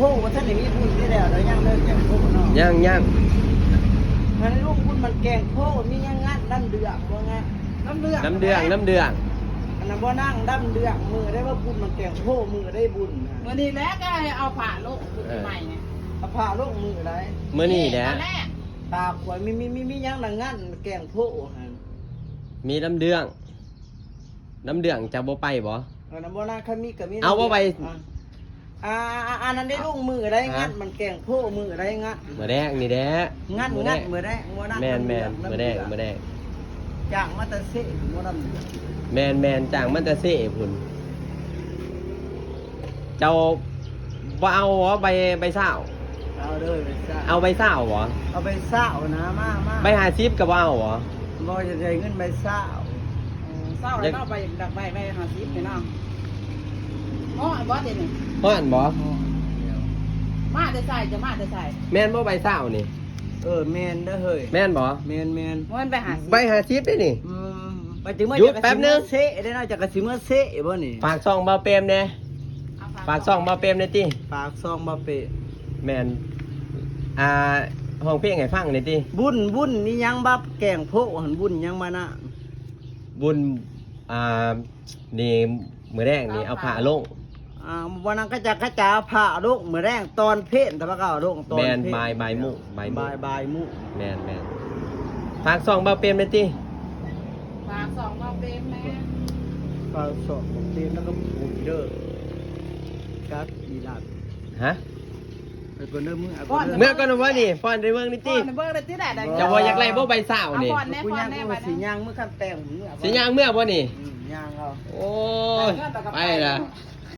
ໂພບໍ່ທັນໄດ້ມີບຸນນີ້ແຫຼະ ແລ້ວຍັງເລີຍແກງໂພເນາະ ຍັງໆ ງານໃນໂຮງບຸນມັນແກງໂພ ມີຫຍັງງານ ນ້ຳເດືອງບໍ່ງານ ນ້ຳເດືອງ ນ້ຳເດືອງ ນ້ຳເດືອງ ອັນນັ້ນບໍ່ນາງ ນ້ຳເດືອງ ມື້ໃດວ່າບຸນມັນແກງໂພ ມື້ໃດບຸນ ມື້ນີ້ແຫຼະ ກໍໃຫ້ເອົາພະລົງ ບຸນປີໃໝ່ນີ້ ເອີ ເອົາພະລົງມື້ໃດ ມື້ນີ້ແຫຼະ ຕາຂວາຍ ມີ ມີ ມີ ມີຫຍັງນະ ງານແກງໂພຫັ້ນ ມີນ້ຳເດືອງ ນ້ຳເດືອງຈະບໍ່ໄປບໍ່? ເອີ ນ້ຳບໍ່ນາ ຄັນມີກໍມີ ເອົາບໍ່ໄປ ນ້ຳເດືອງ ອ່າ ອ່າ ອ່າ ອັນນັ້ນໄດ້ລົງມື້ໃດ ຮະ ງານມັນແກງໂພ ມື້ໃດງານ ມື້ແລງນີ້ແຫຼະ ງານ ມື້ແລງ ງານມື້ແລງ ບໍ່ນາ ແມ່ນໆ ມື້ແລງ ມື້ແລງ ຈ້າງມາແຕ່ເຊ ບໍ່ນຳ ແມ່ນໆ ຈ້າງມາແຕ່ເຊພຸ້ນ ເຈົ້າບໍ່ເອົາບໍ ໃບ ໃບຊາວ ເອົາເດີ ໃບຊາວ ເອົາໃບຊາວບໍ? ເອົາໃບຊາວນະ ມາ ມາ ໃບຫ້າສິບກໍບໍ່ເອົາບໍ? ບໍ່ ຢາກໄດ້ເງິນໃບຊາວ ເອີ ຊາວແລ້ວເນາະ ໃບ ຢາກໄດ້ໃບຫ້າສິບນີ້ເນາະ ເນາະ ອັນບໍ່ເດນີ້ ຮ້ອນບໍ? ມາແຕ່ໃສ? ຈະມາແຕ່ໃສ? ແມ່ນບໍ່ໃບຊາວນີ້? ເອີ ແມ່ນເດີເຮີ້ຍ ແມ່ນບໍ? ແມ່ນໆ ເງິນໃບຫ້າສິບ ໃບຫ້າສິບເດ້ນີ້ ອືມ ໄປເຖິງເມືອ ຢຸດແປັບໜຶ່ງ ເສຍເດ້ເນາະ ຈັກກະຊິເມືອເສຍບໍ່ນີ້ ຝາກຊ່ອງບ່າວເປມແດ່ ເອົາຝາກ ຝາກຊ່ອງບ່າວເປມແດ່ຕິ ຝາກຊ່ອງບ່າວເປມ ແມ່ນ ອ່າ ຮ້ອງເພງໃຫ້ຟັງແດ່ຕິ ບຸນ ບຸນອີ່ຫຍັງ ບັບແກງໂພຫັ້ນ ບຸນຫຍັງມານະ ບຸນ ອ່າ ນີ້ ມື້ແລງນີ້ເອົາພະລົງ ອ່າ ບໍ່ນາງ ຂະຈາ ຂະຈາພະລົງ ມື້ແລງຕອນເພນ ຕະບະເກົ້າລົງຕອນເພນ ແມ່ນ ບ່າຍ ບ່າຍໂມງ ບ່າຍໂມງ ບ່າຍ ບ່າຍໂມງ ແມ່ນໆ ຝາກຊ່ອງບ່າວເປມແດ່ຕິ ຝາກຊ່ອງບ່າວເປມແດ່ ຝາກຊ່ອງບ່າວເປມ ແລ້ວກໍຜູ້ເດີ ກັບອີ່ລັດ ຮະ? ໄປກ່ອນເດີ ເມືອ ເມືອກ່ອນ ເມືອກ່ອນບໍ່ນີ້ ຟ້ອນໄດ້ເບິ່ງນີ້ຕິ ຟ້ອນໄດ້ເບິ່ງໄດ້ຕິ ໄດ້ ເຈົ້າບໍ່ຢາກໄລ່ບໍ່ໃບຊາວນີ້ ເອົາຟ້ອນແດ່ ຟ້ອນແດ່ ຊິຍ່າງເມືອ ຄັນແຕ່ງເມືອ ຊິຍ່າງເມືອບໍ່ນີ້ ອືມ ຍ່າງເອົາ ໂອ້ຍ ໄປລະ